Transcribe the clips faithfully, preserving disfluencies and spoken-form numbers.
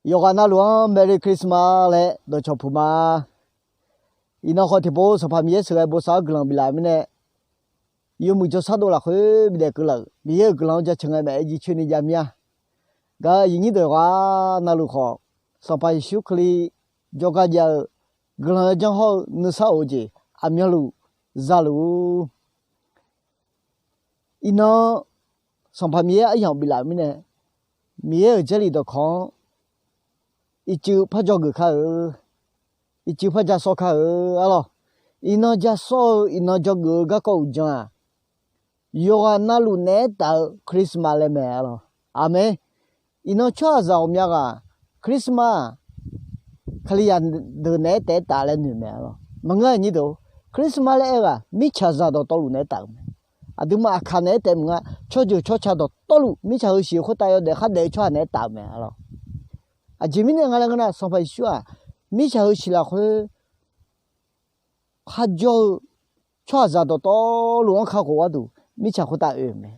Yawqghaq navluf-anr Merry Christmas laer dawqcawq puq ma. Iqnan khawf tiqpov Sanqpaq Miqyaer sheuqghae bosav-awr guiqlanq biflaf-euq mirnae, yawmuiq jawrshar dov lafkhoer bifdaef keuvlaf-euq Miqyaer-euq guiqlanq-anr jaceuq ngae maqaer jircoer ni javmir-a. Gaq-euq aqyuif nyir deuq yawqghaq navluf khawf, Sanqpaq Yeqsur Kali jawrgar jav-eu guiqlanq-eu janr hawr-eu nuisar of-eu jeq aqmyanluf zaluf-ur. Iqnan Sanqpaq Miqyaer aryamq biflaf-euq mirnae, Miqyaer-euq Jarlif dawqkawq-anr ircuf par dzawgeuf kar-eu, ircuf par ja sawr kar-eu arlawr. Iqnan ja sawr-eu iqnan dzawgeuf-eu garkawv uqdzan-aq, yawqghaq navluf naeq-aer taf-eu Christmas laer mae arlawr. Aqmeq. Iqnan tsawrhaqzaq ghawqmya ghaq Christmas-aq, Kalizaq deuq naeq-aer taef-aer taf laer noeq mae arlawr. Maqngeur-a nyir deuq-or, Christmas laer aer-eu ghaq mirtsaqzaq dawqtawvluf naeq-aer taf-euq mae. Aqduimaf aqkaq naeq-aer taef maqngeur, tsawrjeuq tsawrca dawqtawvluf mirtsaq heusiq khoertav yawdaef khardaef-eu tsawrhaq naeq-aer taf-euq mae arlawr. Aqjeq mirnae nga laer ngeur nar, Sanqpaq Yeqsur-aq, mirtsaq heusiq lafkhoer kharjawr-eu tsawrhaqzaq dawqtawvluf-anr kakhof gharduq mirtsaq khoertav oe-euq mae.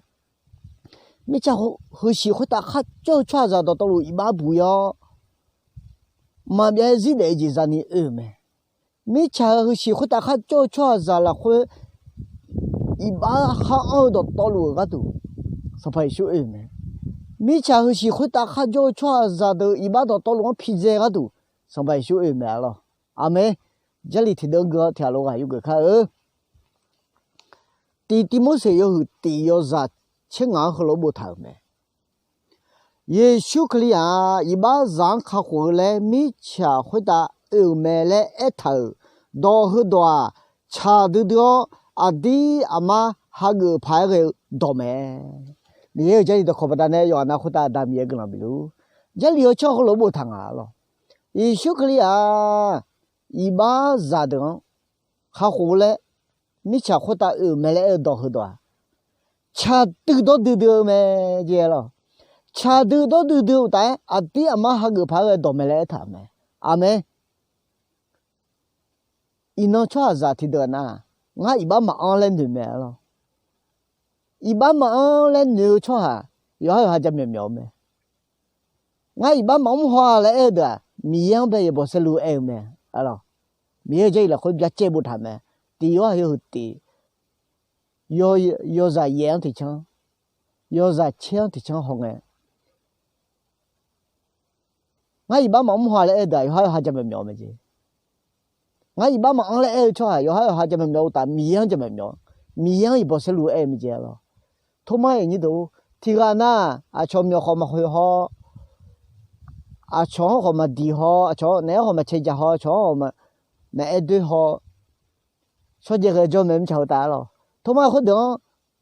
Mirtsaq heusiq khoertav kharjawr-eu tsawrhaqzaq dawqtawvluf iqbax buq-ir-awr, maqbyav-aer zirdaef-eu jeq zani oe-euq mae. Mirtsaq-euq heusiq khoertav kharjawr-eu tsawrhaqzaq lafkhoer iqbax khar anr-eu dawqtawvluf-euq gharduq Sanqpaq Yeqsur oe-euq mae. Mirtsaq heusiq khoertav kharjawr-eu tsawrhaqzaq deuq iqbax dawqtawvluf-anr pidzae gharduq Sanqpaq Yeqsur oe-euq mae arlawr. Aqmeq. Jarlif tiqdeuv-anr gui-awr tiq ghaq lof ghaq yurgeuf kar-eu. Tiq Tivmorseq yawhuiq tiq yawzaq tser ngaq-anr heulof-aer boftaq-euq mae. Yeqsur Kali-aq, iqbaxzaq-anr kakhof-eu laer mirtsaq khoertav oe-euq mae laer aertaq-euq dawq heudawq-aq, tsaq duidui-awr aqdir aqmar hageuf paq-aer ghae-eu dawq mae. Miqyaer-euq Jarlif dawqkawq baqdanae yawqghaq nav khoertav Aqda Miqyaer guiqlanq bifluf-ur. Jarlif-eu tsawrhaq heulof-aer boftaq nga arlawr. Yeqsur Kali-aq, iqbaxzaq deuq-anr kakhof-eu laer mirtsaq khoertav oe-euq mae laer aer-eu dawq heudawq-aq, tsaq duidawr duidui-eu mae jeq arlawr. Tsaq duidawr duidui-eu uqtaf-aer aqdir aqmar hageuf paq-aer ghae dawq mae laer aertaq-euq mae. Aqmeq. Iqnan tsawrhaqzaq tiqdeuq nar, ngar iqbax maqanr laer noeq mae arlawr. Iqbax maqanr laer noeq-eu tsawrhaq yawqhar yawqha jamaeq myawf-eu mae. Ngar iqbax maqmr haw-a laer aer-eu deuq-aq, Miqyaer-anr bae yaeqbawq saerlu aer-eu mae arlawr. Miqyaer-euq Jarlif lafkhoer byacaevboftaq mae. Tiq Yorhaq yawhuiq tiq, yawzaq yaef-anr tiqcanr, yawzaq caer-anr tiqcanr hawngae, ngar iqbax maqmr haw-a laer aer-eu deuq-aq, yawqhar yawqha jamaeq myawf-eu mae jeq. Ngar iqbax maqanr laer aer-eu tsawrhaq yawqhar yawqha jamaeq myawf-eu uqtaf, Miqyaer-anr jamaeq myawf, Miqyaer-anr yaeqbawq saerlu aer-eu mae jeq arlawr. Tormar-iq nyir deuq-or, tiqghaq nar aqcawq myawq khawf maqkhoeq haw, aqcawq-anr khawf maqdiq haw, aqcawq naeq-aer khawf maqcae jaq haw, aqcawq-anr khawf maqaer doer haw, shawrjaev ghae jawr mae mirtsaq heutav arlawr. Tormar khoerdeuq-anr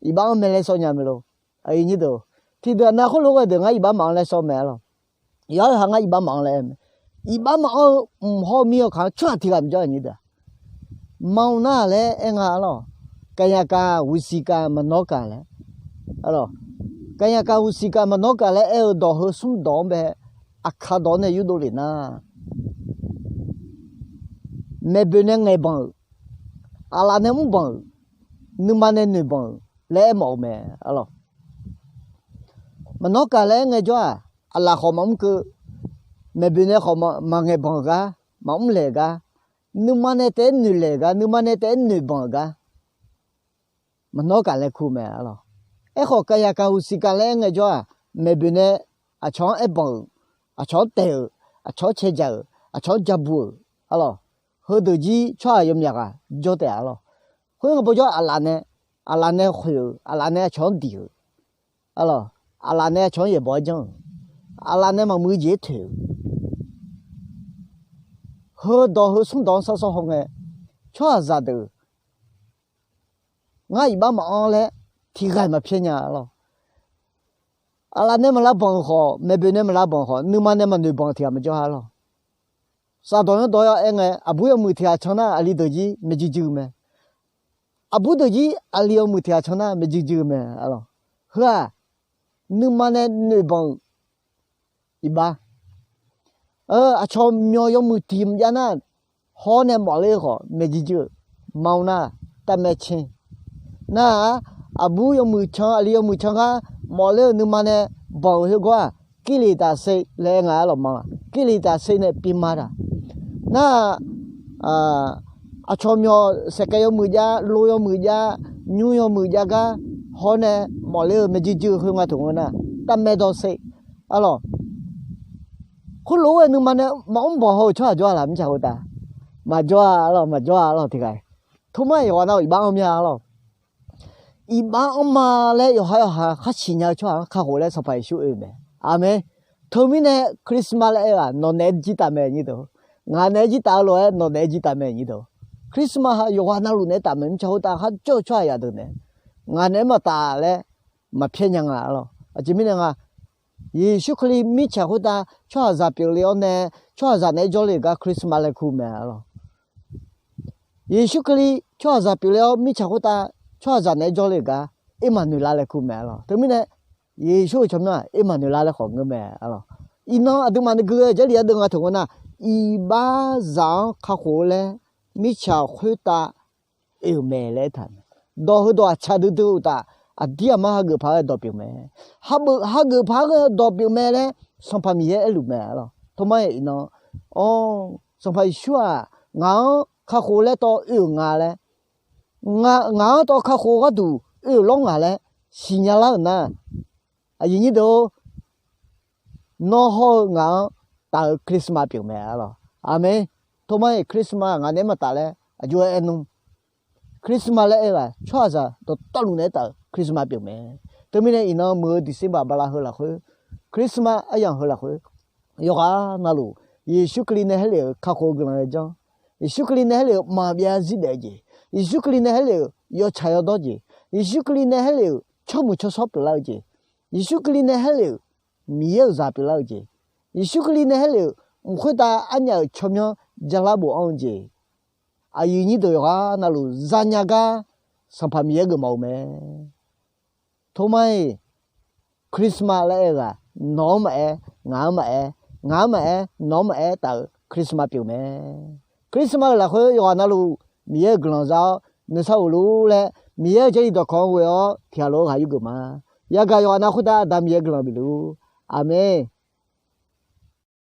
iqbax anr mae laer sawr nya mae lor. Aqyuif nyir deuq, tiqdeuq aqnav khoerlof ghae deuq ngar iqbax maqanr laer sawr mae arlawr. Yawqhar yawqha ngar iqbax maqanr laer aer mae. Iqbax maqanr-eu mq hawr-eu mir-eu kaq-anr tsawrhaq tiqghaq maqjawr-a nyir deuq-aq. Maqanr nar laer aer nga arlawr. Kaqyaqkaq, ghuqsiq kaq, maqnawr kaq laer arlawr. Kaqyaqkaq, ghuqsiq kaq, maqnawr kaq laer aer-eu dawq heu smr dawq-anr bae, aqkaq dawq-anr nae yurdov lef nar, maeqboeq nae ngaeqbanq-euq, aqlaf nae mrbanq-euq, nuima nae noeqbanq-euq laer aermawf-eu mae arlawr. Maqnawr kaq laer aer ngaejawr-aq, aqlaf khawf maqmr keuv, maeqboeq nae khawf maqngaeqbanq-euq gar, maqmr laeq-euq gar, nuima nae taef-aer noeqlaeq-euq gar, nuima nae taef-aer noeqbanq-euq gar, maqnawr kaq laer kur mae arlawr. Aerkhawf, kaqyaqkaq, ghuqsiq kaq laer aer ngaejawr-aq, maeqboeq nae aqcawq-anr aerbanq-euq, aqcawq-anr taeq-euq, aqcawq-anr cae jaq-euq, aqcawq-anr ja bu-euq arlawr. Heudeuq jir tsawrhaq yawmyaq ghaq jawr taef arlawr. Khoerngae bawjawr aqlaf nae, aqlaf nae khoeq-euq, aqlaf nae aqcawq-anr diq-euq arlawr. Aqlaf nae aqcawq-anr yaeqbawq-aer janr-euq, aqlaf nae maqmuiq jeq-aer toeq-euq, heudawq heu smr dawq-anr sar sawr hawngae, tsawrhaqzaq deuq ngar iqbax maqanr laer tiqghaq-iq maqpyaer nya arlawr. Aqlaf nae maqlav banq-euq khawf, maeqboeq nae maqlav banq-euq khawf, nuima nae maqnoeq banq-eu tiqghaq maqjawr-a arlawr. Safdawq yanrdawq-aer ngae, aqbur yawmuiq tiqghaq can nar, aqli deuq jir maeqjuir juir-eu mae. Aqbur deuq jir aqli yawmuiq tiqghaq can nar, maeqjuir juir-eu mae arlawr. Heu-aq, nuima nae noeq banq-euq iqbax, aqcawq myawq yawmuiq tiq maqjav nar, hawr nae mawf ler-eu khawf maeqjuir juir-eu, maqanr nar, tavmaeq cae. Nar-aq, aqbur yawmuiq can, aqli yawmuiq can gar mawf ler-eu nuima nae banq-euq khoergawr-aq, Kirliq taf se laer aer nga arlawq ma. Kirliq taf se nae pi ma taq. Nar, aqcawq myawq saeqkaev yawmuiq jav, lo yawmuiq jav, nymr yawmuiq jav gar hawr nae mawfler-eu maeqjuir juir-eu khoer nga taq ngeur nar, tavmaeq dawq se arlawq. Khoerlof-aer nuima nae maqmr bawq haw-euq tsawrhaq jawr-a laq mirtsaq khoertav. Maqjawr-a arlawq, maqjawr-a arlawq tiqghaq. Tomar-iq yawqghaq navluf iqbax anr mya arlawq. Iqbax anrma laer yawqha yawqha khar siqnya-eu tsawrhaq-anr kakhof laer Sanqpaq Yeqsur oe-eu mae. Aqmeq. Teumirnae Christmas laer aer-aq nawq naeq-aer jir taf mae nyir deuq. Ngaq naeq-aer jir taf-eu lof-aer nawq naeq-aer jir taf mae nyir deuq. Christmas ha yawqghaq navluf naeq-aer taf mae mirtsaq khoertav khar jawr-eu tsawrhaq yadeuq naeq. Ngaq naeq-aer maqtaf laer maqpyaer nya nga arlawq. Aqjeq mirnae nga, Yeqsur Kali mirtsaq khoertav tsawrhaqzaq pyeufle-awr nae, tsawrhaqzaq naeq-aer jawrle-euq gar Christmas laer kur mae arlawq. Yeqsur Kali tsawrhaqzaq pyeufle-awr mirtsaq khoertav tsawrhaqzaq naeq-aer jawrle-euq gar Ermaqnoeqlav laer kur mae arlawq. Teumirnae Yeqsur-euq tsawrmyanr-aq Ermaqnoeqlav laer khawf ngeur mae arlawq. Iqnan aqduimaf nuigui-eu Jarlif ardeuv nga taq ngeur nar, iqbaxzaq-anr kakhof-eu laer mirtsaq khoertav oe-euq mae laer aertaq mae. Dawq heudawq aqcaq duidui uqtaf, aqdir aqmar hageuf paq-aer dawq pyeuf mae. Hageuf paq-aer dawq pyeuf mae laer Sanqpaq Miqyaer aerluf mae arlawq. Tomar-iq iqnan, or, Sanqpaq Yeqsur-aq ngaq-anr kakhof laer tawv oe-euq nga laer, ngaq-anr tawv kakhof gharduq oe-euq lawr ngaq laer siqnya lar-euq nar, aqyuif nyir deuq-or, nawr hawr-eu ngaq-anr taf-eu Christmas pyeuf mae arlawq. Aqmeq. Tomar-iq Christmas ngaq naeq-aer maqtaf laer aqjox-aer aer nmr. Christmas laer aer-eu-aq tsawrhaqzaq dawqtawvluf naeq-aer taf-eu Christmas pyeuf mae. Teumirnae iqnan muiq-eu December bala heu lafkhoer, Christmas aryamq heu lafkhoer, yawqghaq navluf Yeqsur Kali nae haerlef-euq kakhof-eu guiqlanq-aer janr. Yeqsur Kali nae haerlef-euq maqbyav zir daef-eu jeq, Yeqsur Kali nae haerlef-euq yawtsaq yawdawr jeq, Yeqsur Kali nae haerlef-euq tsawrmuiq tsawrshawr pyeuflar-eu jeq, Yeqsur Kali nae haerlef-euq Miqyaer-euq zaq pyeuflar-eu jeq, Yeqsur Kali nae haerlef-euq mq khoertav arnyaf-euq tsawrmyanr jalar bofanr-eu jeq, aqyuif nyir deuq yawqghaq navluf zanya gar Sanqpaq Miqyaer geufmawf-eu mae. Tomar-iq Christmas laer aer-eu-aq nawq-anr maqaer, ngaq-anr maqaer, ngaq-anr maqaer, nawq-anr maqaer taf-euq Christmas pyeuf mae. Christmas-euq lafkhoer yawqghaq navluf Miqyaer-euq guiqlanq za-awr nuisar of luf laer Miqyaer-euq Jarlif dawqkawq-anr ghoe-awr tiqghaq lof-aer ghaq yurgeuf ma. Yagaq yawqghaq nav khoertav Aqda Miqyaer guiqlanq bif luf-ur. Aqmeq.